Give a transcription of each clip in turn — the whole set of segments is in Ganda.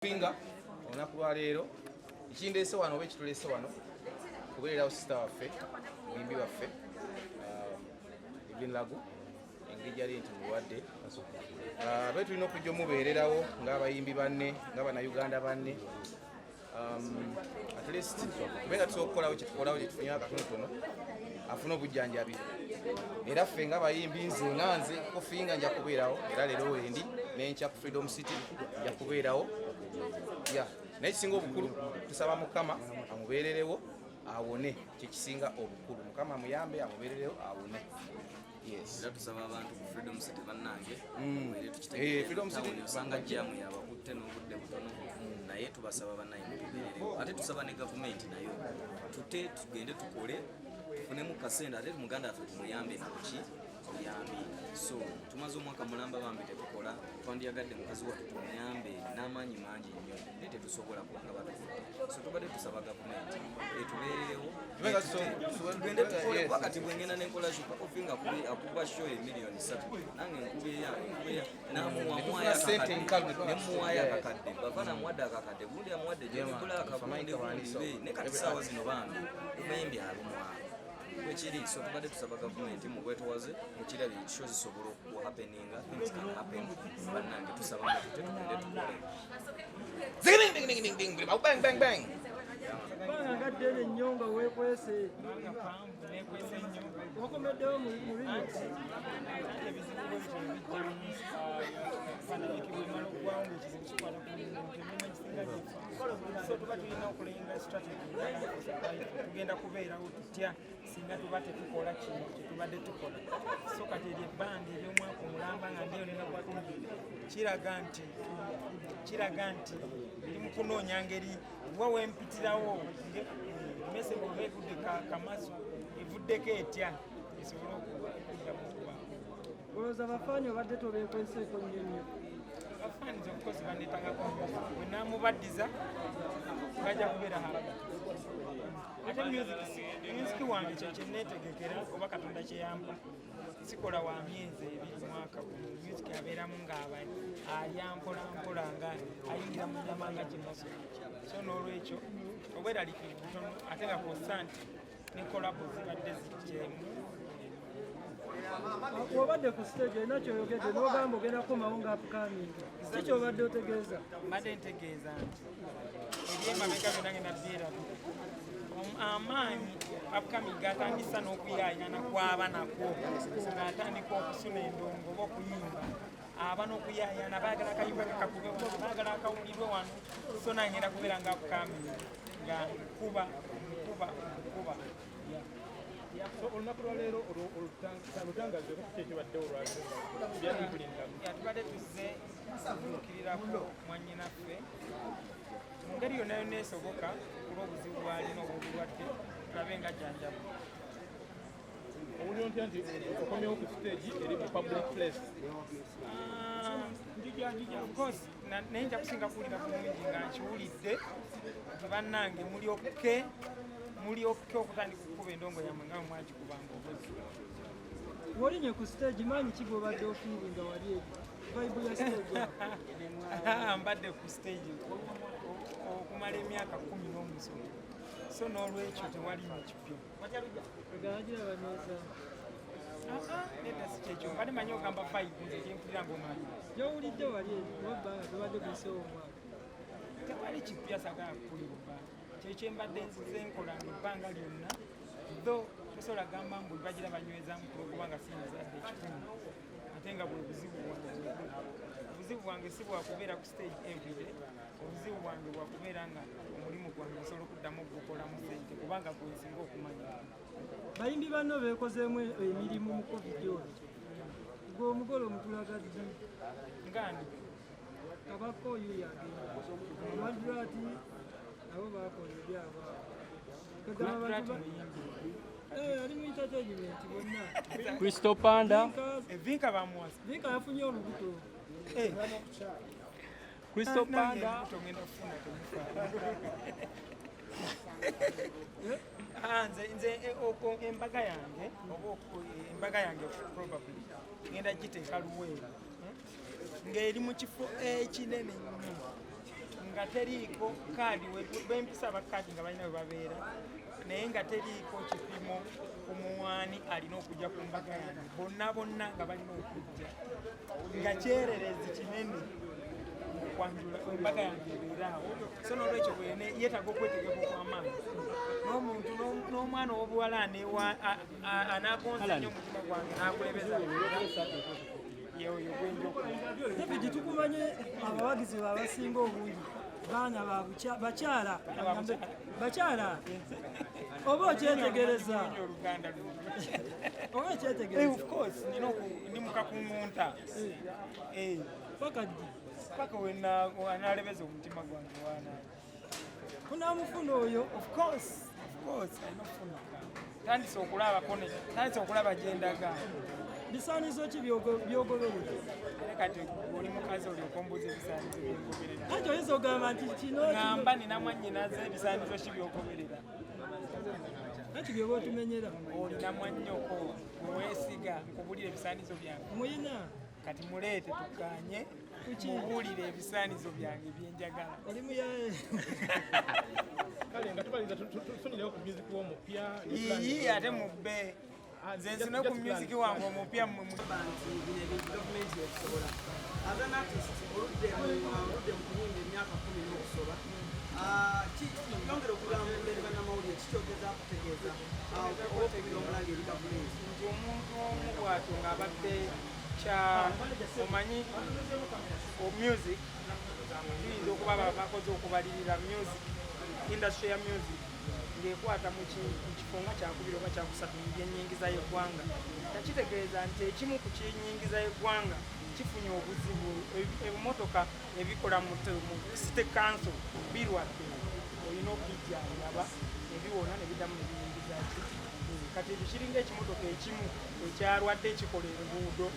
Finger olunaku lwaleero ekindeese wano oba ekituleese wano kubeererawo sister waffe, muyimbi waffe, Evelyn Lagu, engeri gyali nti mulwadde. Be tulina okujja omubeererawo ng'abayimbi banne, nga Bannayuganda banne, at least kubenga tusobola okukolawo kyetukolawo, kyetufunye akatonotono afune obujjanjabi. Era ffe ng'abayimbi, nze nga nze Kofinga, nja kubeerawo era leero wendi n'enkya ku Freedom City nja kubeerawo ya. Naye ekisinga obukulu, tusaba Mukama amubeererewo awone. Kyekisinga obukulu, Mukama amuyambe, amubeererewo awone, yes. Era tusaba abantu ku Freedom City, bannange. Freedom City. Osanga jamu yabakutte n'obudde butono, naye tubasaba bannaye mutubeererewo. Ate tusaba ne gavumenti nayo tute tugende tukole tufunemu kasente, ate muganda waffe tumuyambe nakuki buyambi. So tumaze omwaka mulamba bambi tetukola. Twandiyagadde mukazi wattu tumuyambe n'amaanyi mangi nnyo, naye tetusobola kubanga batukutte. So tubadde tusaba gavumenti etubeererewo, tugende tukole, kuba kati bwengenda nenkola show, Pakofinga akuba show emiliyoni 3, nange nkuba eyange, nkuba eya Netufuna sente enkalu, nemuwaayo akakadde, bava namuwadde akakadde, gundi amuwadde John Black, gundi gundi be. Ne kati saawa zino bambi omuyimbi alumwa bwekiri. So tubadde tusaba gavumenti mu bwetowaze, mukirabye show zisobola okuhappeninga, things can happen. Bannange, tusaba mutute tugende tukole. Zing, ding, ding, ding, ding, ding, bang, bang, bang. Kubanga nga ddene nnyo nga weekwese. Kubanga panvu nekwese nnyo. Wakomeddewo mu bino. Anti ebizibu bwebityo bijja mu pandemic, bwemala okugwawo ngaekizibu kikwata ku muntu, emirimu egisinga gifa. So tuba tulina okulayinga strategy tugenda kubeerawo tutya singa tuba tetukola kino kyetubadde tukola. So kati eryo ebbanga ery'omwaka omulamba nga ndiyo nenakwatudde kiraga nti ndi mu kunoonya ngeri wa wempitirawo mese bweba egudde kamazu evuddeko etya esobole okuddamu okubaawo. Olowooza bafaani obadde tobeekweseeko nnyo nnyo? Bafans, of course, banetagako music. Bwe namubaddiza bajja kubeera happy. Ate music wange kye kyeneetegekera oba Katonda kyeyampa, sikola wa myezi 2, mwaka gumu. Music abeeramu ng'aba alya mpola mpola, nga ayingira mu nyama nga kimoso. So n'olwekyo obweraliikirivu butono, ate nga kwossa nti ne collabo zibadde zijjemu. Wobadde ku stage olina kyoyogedde n'ogamba ogenda kukomawo nga upcoming. Ki kyobadde otegeeza? Mbadde ntegeeza nti ebyemabega byonna ngenda byerabira. Amaanyi upcoming gatandisa n'okuyayana kwaba nakwo ng'atandika okusuna endongo oba okuyimba, aba n'okuyayana, baagala akayimba kakakube wano, baagala akawulirwe wano. So nange ngenda kubeera nga upcoming nga nkuba, nkuba, nkuba. Yeah. So olunaku lwaleero lutangazeeko ku kyekibaddewo olwaleero bya Evelyn Lagu. Ya, tubadde tuzze kutuukirirako mwannyinaffe mu ngeri yonna yonna esoboka olw'obuzibu bw'alina obw'obulwadde, tulabe nga jjanjabu. Owulira otya nti okomyewo ku stage eri mu public place? Of course, naye nja kusinga kuwulira bulungi nga nkiwulidde nti bannange muli okay, muli okay okutandika okukuba endongo yammwe nga bwe mwagikubanga obwezi. Wolinye ku stage, maanyi ki gobadde ofeelinga wali eri vibe ya stage awo? Mbadde ku stage okumala emyaka 10 n'omusomo, so n'olwekyo tewali kipya. Eganagira banyweza. Nedda, si kyekyo. Mbadde manyi ogamba vibe nze gyempulira ngaomanyi. Gyowulidde wali eri kuba ebbanga tobadde kuyisewo omwaka. Tewali kipya, sagala kukulimba. Kyekyo mbadde nzize nkola nga ebbanga lyonna, tho tosobola gamba mbu bagira banywezaamu kulwokubanga sinzadde ekikumi, ate nga bwe buzibu bwange. Obuzibu bwange si bwakubeera ku stage everyday. Obuzibu bwange bwakubeera nga omulimu gwange nsobola okuddamu okugukolamu sente, kubanga gwensinga okumanya. Bayimbi banno beekozeemu emirimu mu COVID ono. Gwe omugole omutulaga ddi? Ngani? Kabaka oyo yagenda Madrat, nabo bakola ebyabwe awo. Kagamba Madrat abantu muyimbi. Ali mu entertainment bonna. Crystal Panda. Evinka bamuwasa. Vinka yafunye olubuto. Crystal Nange Panda. olubuto ngenda kufuna, temufa. Ah, nze embaga yange oba embaga yange probably ngenda giteeka Luweero, ng'eri mu kifo ekinene nnyo. Nga Nga teriiko kaadi, bempisa abakaadi nga balina we babeera, naye nga teriiko kipimo ku muwaani alina okujja ku mbaga yange. Bonna bonna nga balina okujja nga kyererezi kinene okwanjula embaga yange ebeeraawo. So nolwekyo bwene yeetaaga okwetegeka okw'amaanyi n'omuntu n'omwana ow'obuwala anaagonza nnyo omutima gwange n'akulebeza yeoyo gwenjokuba. David, tukumanye abawagizi be abasinga obungi baana bakyala, bakyala, oba okyetegereza? Oluganda luno. Oba okyetegereza? Of course, nina ndi mukakuŋŋunta. Paka ddi? Paka wenalebeza omutima gwange waana. Unamufuna oyo? Of course, of course, alina okufunika. Tandise okulabako, tandise okulaba gyendaga. Bisaanizo ki byogoberera? Era kati oli mukazi olyoka ombuuza ebisaanizo byengoberera? Anti oyinza okugamba nti kino. Ŋŋamba nina mwannyinaze, ebisaanizo ki byogoberera? Anti byoba otumenyera. Olina mwannyoko gwe weesiga nkubulira ebisaanizo byange? Muyina. Kati muleete tukkaanye. Kuki? Mubuulire ebisaanizo byange byenjagala. Oli muyaye. Kale nga tumaliriza, tusonyirewo ku music w'omupya. Iyi ate mubbe nze nsine ku music wange omupya mmwe. Nti bino ebintu gavumenti ebisobola. As an artist, oludde mu kuyimba emyaka 10 n'okusoba. Yongera okulambula eri bannamawulire kikyogeza kutegeeza oba okubira omulanga eri gavumenti. Nti omuntu omu bw'atyo ng'abadde kya omanyi music, tuyinza okuba bakoze okubalirira music industry ya music ng'ekwata mu kifo nga kyakubiri oba kyakusatu mu byenyingiza y'eggwanga, takitegeeza nti ekimu ku kyenyingiza y'eggwanga kifunye obuzibu. Ebimotoka ebikola mu city council birwadde, olina okubijjanjaba nebiwona nebiddamu nebiyingiza ki. Kati ekyo kiringa ekimotoka ekimu ekyalwadde ekikola enguudo.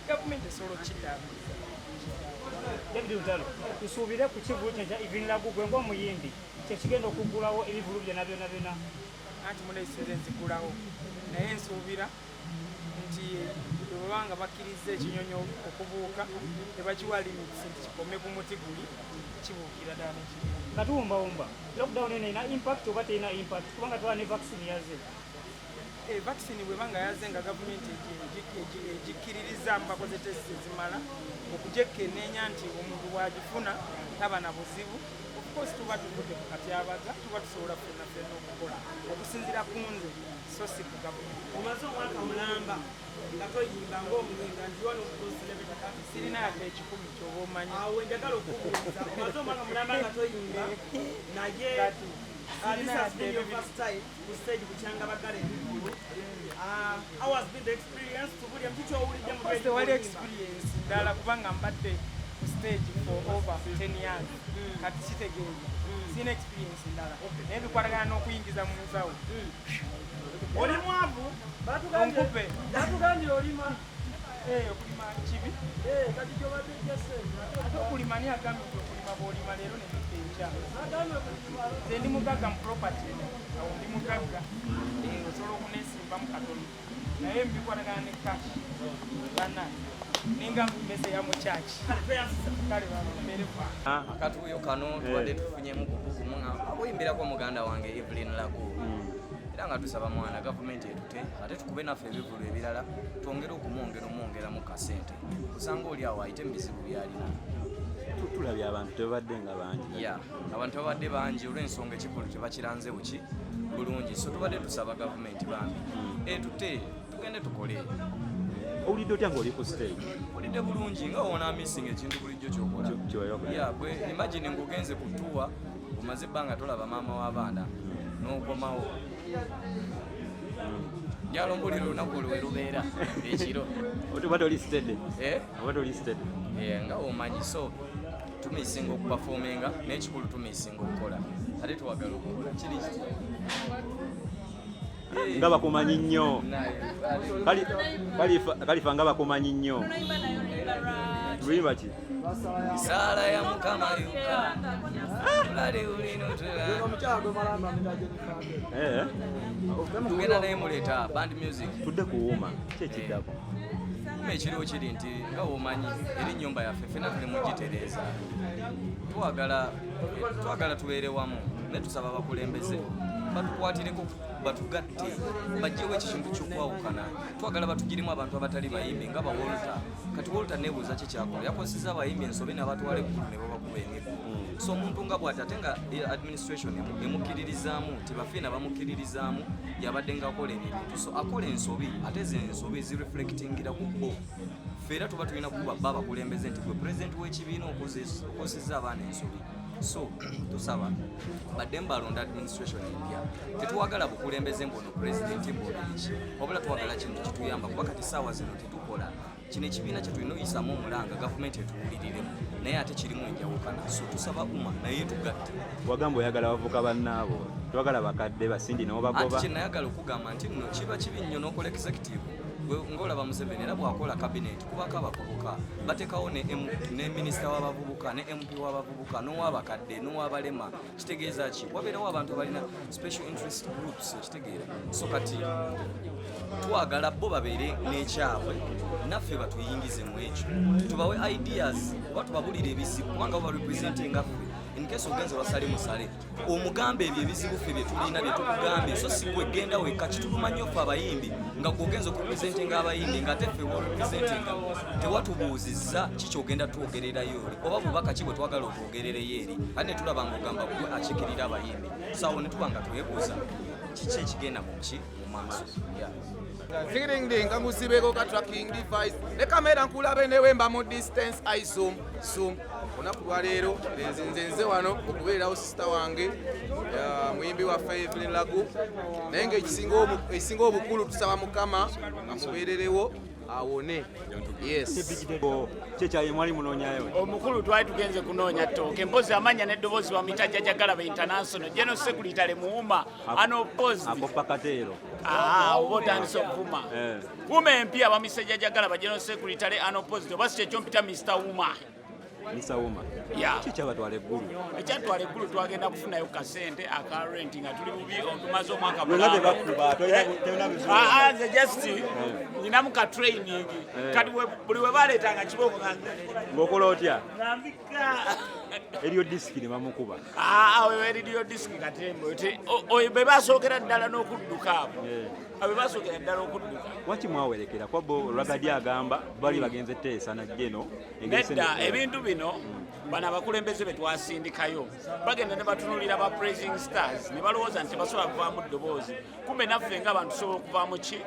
Gavumenti esobola okukiddaabiriza. David Lutalo, tusuubire ku kivulu kino kya Evelyn Lagu, gwe ng'omuyimbi kyekigenda okuggulawo ebivulu byonna byonna byonna? Anti munesinze nzigulawo, naye nsuubira nti bwe baba nga bakkiriza ekinyonyi okubuuka, tebakiwa limits nti kikome ku muti guli, kibuukira ddala nekibuuka. Nga tuwumbawumba, lockdown eno erina impact oba terina impact, kubanga twala ne vaccine yaze? Vaccine bweba nga yaze nga gavumenti egikkiririzaamu, bakoze test ezimala okugyekenneenya nti omuntu bw'agifuna taba na buzibu, of course tuba tuvudde ku katyabaga, tuba tusobola ffenna ffenna okukola, okusinziira ku nze, so si ku gavumenti. Omaze omwaka mulamba nga toyimba ng'omuyimba, nti one of those celebrity artists. Sirina yadde 100 kyoba omanyi. Awo njagala okubuuza, omaze omwaka mulamba nga toyimba, naye Kati, this has been your first time ku stage bukyanga bagala ebivulu. How has been the experience? Tubulye mki kyowulidde mu Of course tewali experience ddala, kubanga mbadde ku stage for over 10 years. Kati kitegeeza sirina experience ndala, naye bikwatagana n'okuyingiza mu nsawo. Oli mwavu. Onkupe. Batugambye olima. Eh, okulima kibi? Eh, kati gyobadde ojja ssente. Ate okulima, ani agambye nti okulima bw'olima leero ne bidda enkya? Agambye okulima. Nze ndi mugagga mu property, awo ndi mugagga. Eh, osobola okunesimbamu katono, naye mbikwatagana ne cash bana ninga mmese ya mu church. Kale baba mbeere. Akatuuyo kano tubadde tufunyemu kubugumu nga okuyimbirako muganda wange Evelyn Lagu, era nga tusaba mwana gavumenti etute ate tukube naffe ebivulu ebirala, twongere okumwongera omwongeramu kasente, kusanga oli awo ayite mu bizibu byalina. Tulabye abantu tebabadde nga bangi. Ya, abantu babadde bangi olw'ensonga ekivulu tebakiranze buki bulungi, so tubadde tusaba gavumenti bambi etute tugende tukole. Owulidde otya ng'oli ku stage? Olidde bulungi, nga wona missing ekintu bulijjo kyokola. Kyoyakola. Ya, bwe imagine ng'ogenze ku tour, omaze ebbanga tolaba maama w'abaana, n'okomawo, njala ombulira olunaku olwo we lubeera ekiro. Oba toli steady? Eh? Oba toli steady? Eh, nga omanyi, so tumisinga okuperforminga, n'ekikulu tumisinga okukola, ate twagala okukola kiri kiti. Nga bakumanyi nnyo. Kalifa, nga bakumanyi nnyo, luyimba ki? Saala ya Mukama yuka tulale ulino tula. Eh, Tugenda naye muleeta band music. Tudde kuwuuma, ki ekiddako? Uma ekiriwo kiri nti nga womanyi eri nyumba yaffe, ffena tuli mugitereeza. Twagala tubeere wamu, naye tusaba abakulembeze batukwatireko, batugatte, bajjewo ekikintu ky'okwawukana. Twagala batugirimu abantu abatali bayimbi nga ba Walter. Kati Walter nebuuza ki kyakola, yakozesa abayimbi ensobi n'abatwala eggulu ne babakuba emiggo. So omuntu nga bw'ati, ate nga administration emukkiririzaamu nti bafiina bamukkiririzaamu, yabadde ng'akola ebyo ebintu. So akola ensobi, ate ze ensobi zireflectingira ku bo. Ffe era tuba tulina kuba ba abakulembeze nti gwe pulezidenti w'ekibiina okozesezza abaana ensobi. So tusaba badde mbalonda administration empya. Tetwagala bukulembeze mbono pulezidenti mbono biki, wabula twagala kintu kituyamba, kuba kati saawa zino tetukola. Kino ekibiina kye tulina oyisamu omulanga, gavumenti etuwuliriremu, naye ate kirimu enjawukana. So tusaba UMA naye tugatte. Wagamba oyagala bavuka bannaabo, twagala bakadde basindi Anti n'obagoba. Kyenayagala okugamba nti nno kiba kibi nnyo n'okola executive gwe ng'olaba Museveni era bw'akola cabinet kubako abavubuka, bateekawo ne minisita w'abavubuka ne MP w'abavubuka n'ow'abakadde n'ow'abalema. Kitegeeza ki? Wabeerawo abantu abalina special interest groups, okitegeera? So kati twagala bo babeere n'ekyabwe, naffe batuyingize mu ekyo, tubawe ideas oba tubabulire ebizibu, kubanga bo barepresentinga ffe. In case ogenze wasale musale omugambe ebyo ebizibu ffe bye tulina bye tukugambye, so si gwe genda wekka. Kituluma nnyo ffe abayimbi nga gwe ogenza okurepresentinga abayimbi, nga ate ffe worepresentinga tewatubuuzizza kikyogenda twogererayo eri, oba bubaka ki bwe twagala otwogerereyo eri, ate ne tulaba ng'ogamba gwe akiikirira abayimbi. So awo ne tuba nga twebuuza kiki ekigenda mu ki mu maaso. Yeah. Zingirinding ngusibeko ka tracking device ne kamera nkulabe newemba mu distance. I zoom zoom. Olunaku lwaleero nze wano okubeererawo sister wange, muyimbi waffe Evelyn Lagu, naye nga ekisinga obukulu tusaba Mukama amubeererewo awone. Yes. Kyekyaye mwali munoonyayo? Omukulu, twali tugenze kunoonya ttooke. Mpozi amanya n'eddoboozi bamuyita Jjajja Galaba International General Secretary Muwuma unopposed. Akopa kateero. Ah, oba otandise okuvuma. UMA empya bamuyise Jjajja Galaba General Secretary unopposed, oba si kyekyo mpita Mr Uma. Mr Uma. Ya. Kikyabatwala eggulu? Ekyatwala eggulu, twagenda kufunayo kasente aka rent nga tuli bubi, tumaze omwaka Lwonna mulamba. tebakuba, tolina bizibu. Ah, ah, nze just nyinamu ka training. Kati buli we baleetanga kibooko nga Ng'okola otya? Nga mbika. Eriyo disiki ne bamukuba. Ah, oyo eriyo disiki katembo oyo be basookera ddala n'okudduka abo. Abo be basookera ddala okudduka. Waki mwawerekera kwa bo? Ragadi agamba bali bagenze teesa najjeno. Nedda, ebintu bino bano abakulembeze be twasindikayo bagenda ne batunulira ba Praising Stars ne balowooza nti tebasobola kuvaamu ddoboozi. Kumbe naffe ng'abantu tusobola okuvaamu ki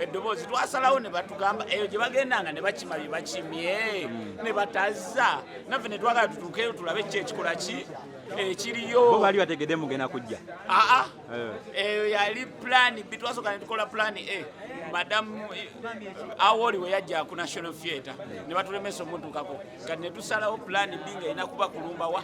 eddoboozi. Twasalawo ne batugamba eyo gye bagendanga ne bakima bye bakimye ne batazza, naffe ne twagala tutuukeyo tulabe ki ekikola ki ekiriyo. Bo baali bategedde mugenda kujja? Aa, eyo yali plan B. Twasooka ne tukola plan A. Madamu Awoli we yajja ku National Theatre ne batulemesa omutuukako, kati ne tusalawo plan B nga erina kuba kulumba wa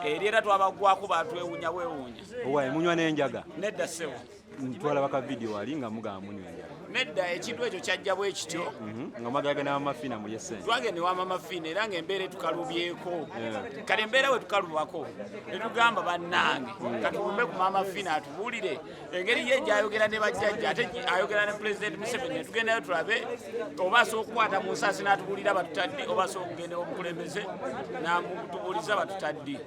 eri, era twabagwako batwewuunya bwewuunya. Owaye munywa n'enjaga? Nedda ssebo. Ntwala baka video wali nga mugamba munywa enjaga. Nedda, ekintu ekyo kyajja bwe kityo. Nga mwagala genda Mama Fiina mulye ssente. Twagenda ewa Mama Fiina era ng'embeera etukalubyeko. Kati embeera we tukalubako ne tugamba, bannange, katulumbe ku Mama Fiina atubuulire engeri ye gyayogera ne bajjajja, ate ayogera ne Pulezidenti Museveni. Ne tugendayo tulabe oba asobola okukwata mu nsaasi n'atubuulira batutaddi, oba asobola okugenda omukulembeze n'amutubuuliza batutaddi.